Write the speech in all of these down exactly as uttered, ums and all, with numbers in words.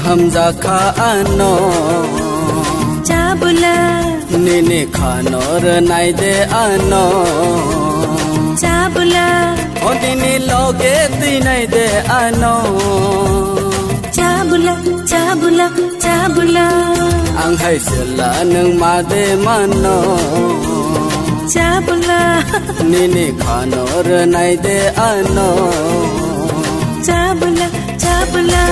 Hamjakha ano. Chabula. Nini khano rwnai de ano. Chabula. O nini loge twinai de ano. Chabula, chabula, chabula. Ang hai sela nwng ma de mano. Chabula. Nini khano rwnai de ano. Chabula, chabula.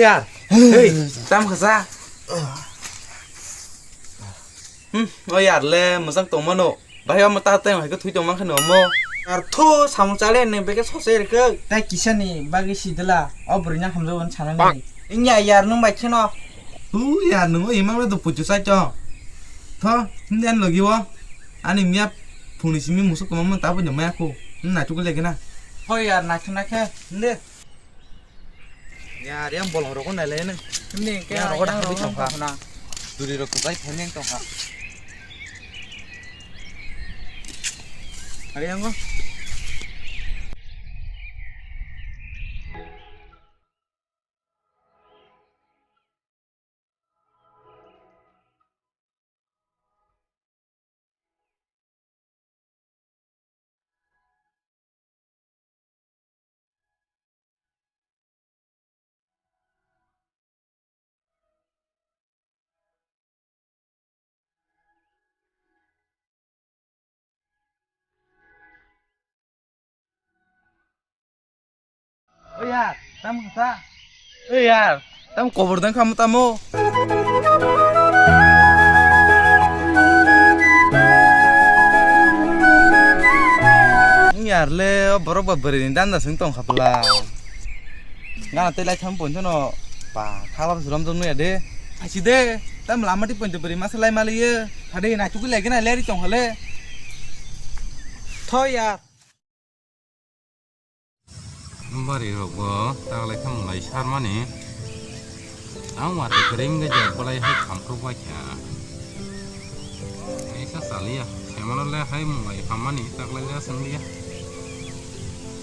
Yar, hey, tam khasa. Hmm, o yar le, mwchang tongmano. Bahai omo ta teng hai khe thui tong mankha no omo. Ar thu samung chale ne beke sose rikhe. Tai kisa ni bagwi si dela. O bwrwi na hamjao hwn sana ni. Inya yar nwng bai kheno. Thu yar nwng o imang le do puchu sai to. Tho, hindi an logi o. Ani miya phungni simi musuk kwmamon ta bo nyamaya khu. Nwng naituk le gena. Hoi yar naithok naikhe. Hindi. Ya, yang bolong rokon nai le nwng. Hindi ke yang rokon yang rokon tongkha. Tongkha na. Duri rok kubai phai neng tongkha. Hari yang go. O yar, tam kha sa. O yar, tam kobor dang khamu tamo. Yar le, o borok ba bwrwi ni danda sing tong kha pla. Gana tei lai tham pon thono. Ba, kha ba suram jom nuya de. Asi de, tam lama ti pon de bwrwi masa lai mali ye. Hade na chukui lai gana leri tong khale. Tho yar. Bari rok bo taklai khe mwlai sarmani. Ang watwi kwrwi wngwi je bolai hai khamkrok bai kha. Kaisa chaliya. Semano le hai mwlai hammani taklai le aswng liya.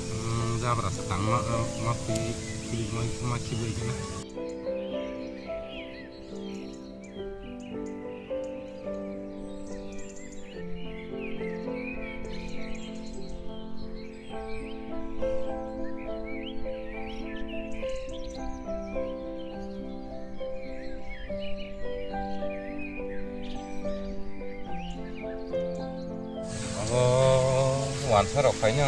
Hmm, jabra se tangma, ma phi, ma khibi khe na. Abo wansa rok kaino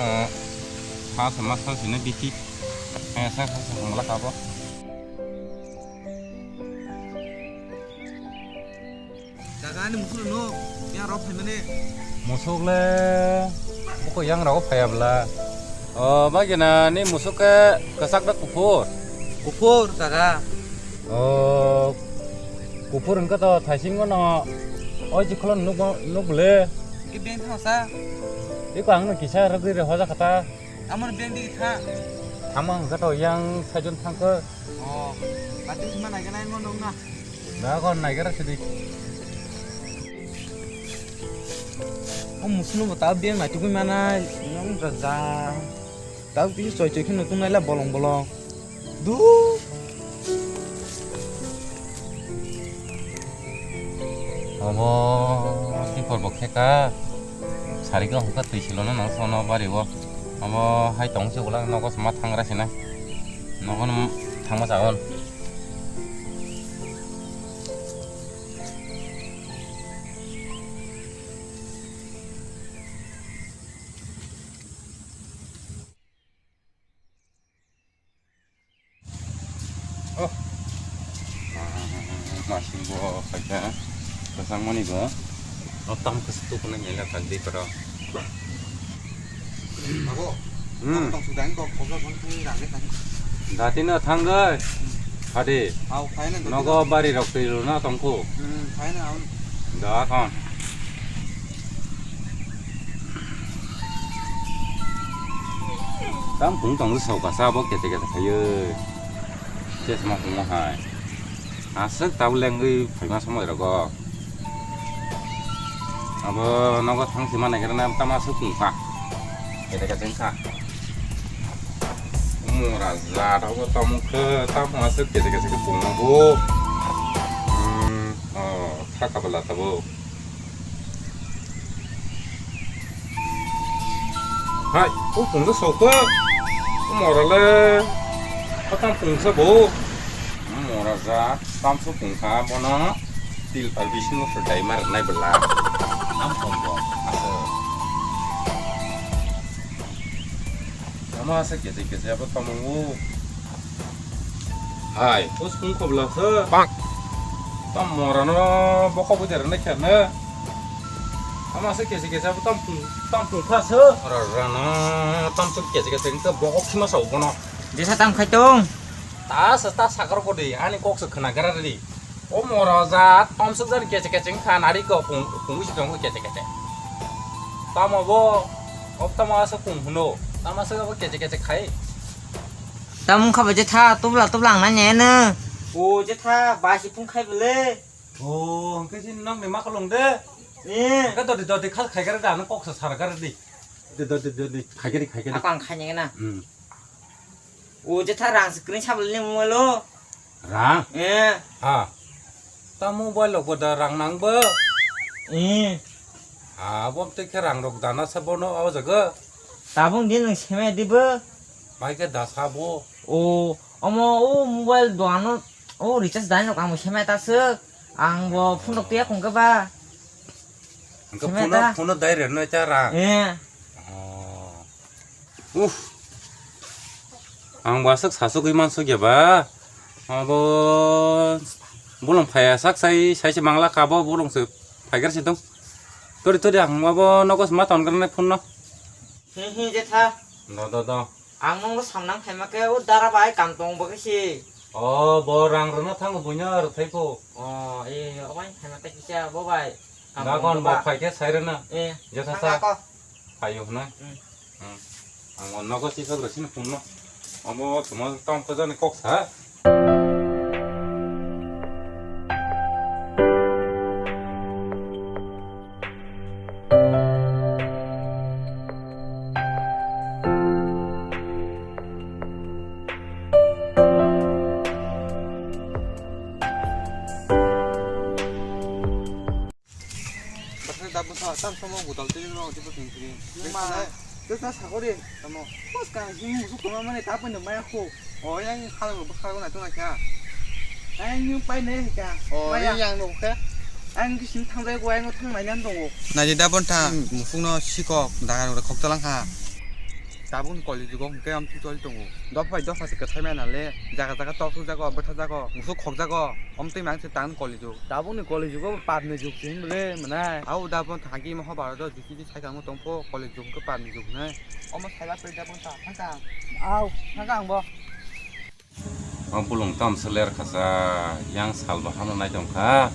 ha se ma sa sini biti. Sa sa sa mala kabo. Jaga ani musuk no yang rok phaimani. Musuk le buko yang rok phaya bla. O bagina ni musuk ke kesak da kuphur. Kuphur jaga. O kuphur engka to thaising no. Oi jikhlon nuk nuk le. Ki beng thang sa. Iko ang no kisa ragri re hoja kata. Amon beng di tha. Thangma hwnkhe to yang saijon thangkhe. Oh, bati sima naiga nai mo nong na. Na kon naiga ra sidi. O musno bo ta beng nai tugui mana nong raja. Ta bisi choi choi kheno tung naila bolong bolong. Du. Obo sipor bo kheka. Sari khe hwnka twi silono nang sono bari o. Obo hai tong se ulang nogo sma thangra sina. Nogo no thangma chagon. Oh. Masing bo kaisa kwchangmani bo. O tam khe se tukunai nai le kagdi koro. Abo. Hmm. Tong sudang kok kok kok kok rang le tang. Dati no thangoi. Hadi. Au, phaina doti. Nogo bari rok twi rwna tongkhu. Hmm, phaina au. Da kon. Tam phung tong sok kasa bo kete kete khayo. Chesma phung hai. Aswk tau lengwi phaima somoi rogo. Abo nogo thang sima naikarna tama aswk phung kha. Kete kete kha. Mora jat abo tamo khe, tamo aswk kete kete khe pungma bo. Hmm, oh, kha kabala tabo. Hai, o pungsa sokha. O mora le, o tam pungsa bo. Mora jat, tamso pungkha bono. Til par bisingo sodai mar nai bela. Tam pung bo, aswk. Tamo aswk kese kese abo tamo o. Hai, o sung khobla se. Pak. Tam mora no bokho bo der ne kher ne. Tamo aswk kese kese abo tam pung, tam pung kha se. Ora rana tam suk kese kese ta bokho khima sa bono. Jesa tam khai tong. Ta sa ta sakar ko di, ani kok se khna gara di. O mora jat, tom suk jan kechek kechek kha nari ko pung, pung si tong kechek kechek. Tamo bo, ob tamo asa pung huno, tamo asa bo kechek kechek khai. Tam kha baje tha, tubla tubla ang na ne ne. O je tha, ba si pung khai bele. O, hwnkhe si nok ni ma kolong de. Ni. Hwnkhe dodi dodi khal khai gara da, ano kok sa sar gara di. Dodi dodi dodi khai gari khai gari. Ako ang khai ne na. Hmm. O je tha rang screen sabal ni mobile o. Rang? Eh. Ha. Ta mobile o goda rang nang bo. Eh. Ha, bo te khe rang rok dana sa bono o jaga. Tabung din nang seme di bo. Mai khe da sa bo. O, omo o mobile doano o recharge dai nok ang seme ta suk. Ang bo phone rok tiya kong khe ba. Ang khe seme phone ta. Phone dai re no cha rang. Eh. Oh. Uff. Ang bo aswk sasugwi mansukya ba. Abo bolong phaiya sak sai, sai se mangla kabo bolong se phaigar se dong. Tori tori ang abo nogo se ma ton garnai phone no. Hi hi je tha. Do do do. Ang nungbo samnang phaima khe o dara bai kam tong bo khe si. O bo rang rwna thango buino rwthai pho. O e obai phaima ta kisa bo bai. Kam tong bo phai khe sai rwna. E, je tha sa. Phaio hwnwi. Hmm. Hmm. Ang o nogo chisak rw sini phone no. Omo tuma tong pha jani kok sa. Bwsai da bwsa tam samo budal twi no twi bwsai twi. Ma, twi ta sakori. Tamo. Bus ka jing musu koma mane ta pun maya ko. O yang khala bwsa ko na tuna kya. Yang yung pai ne ka. O yang no kha. Ang kisin thangjai ko ang thang mai nan tongo. Naidi da bon tha musuk no sikok daga rok khok talang kha. Tabuk ni koli jugo hwnkhe amtwi toli tongo. Dopha bai dopha se kwthai maya nale, jaga jaga tok sukjago, bwtharjago, musuk khokjago, amtwi mang se tang koli jug. Tabuk ni koli jugo pap ni jug se hinwi le mwnai. Au da bo thangki moho baro do jukidi sai kang tong pho koli jug hwnkhe pap ni jug hinwi. Omo saiba pe da bo ta thang kang. Au thang kang bo. O bolong tamo se ler kha sa, yang sal bo hano nai tong kha.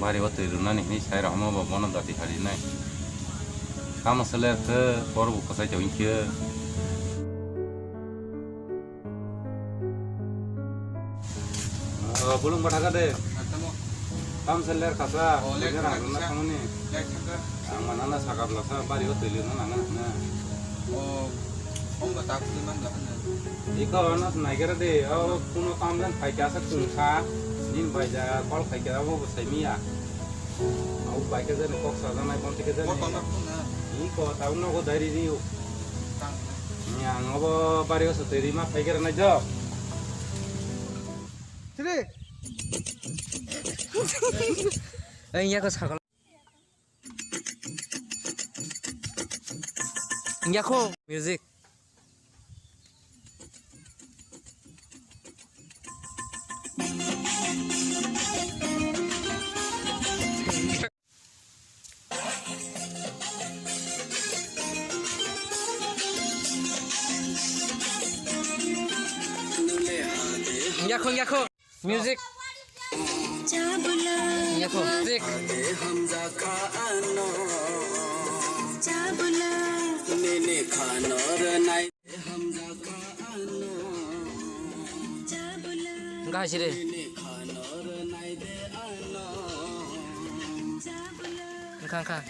Bari o twi rwnani hwnwi sai rok hamo bo bono dati kha rinai. Tamo se ler khe, boro bo kwchai tong khe. O bolong bwtha kha de. Tamo se ler kha sa, o ler kha rwna thangmani. Ang manana sakha bwlasa bari o twi rwna nang na. O, ongba ta kuli man da hana. Iko ano naigera de, o kuno tamjan phaikha sa kungsa, nin baija call khaikha abo bo saimiya. Abo baikha jani kok sajanai, bonti khe jani. Bo tongna kuna. Iko tau nogo dairi riyo. Tang. Ni ang abo bari o sotwi rima phaikha nai jo. Siri. Ang yako sakal. Ingya kho music. Ingya kho, ingya kho. Music. Yakho. Music. Wngkha hai siri. Wngkha, wngkha.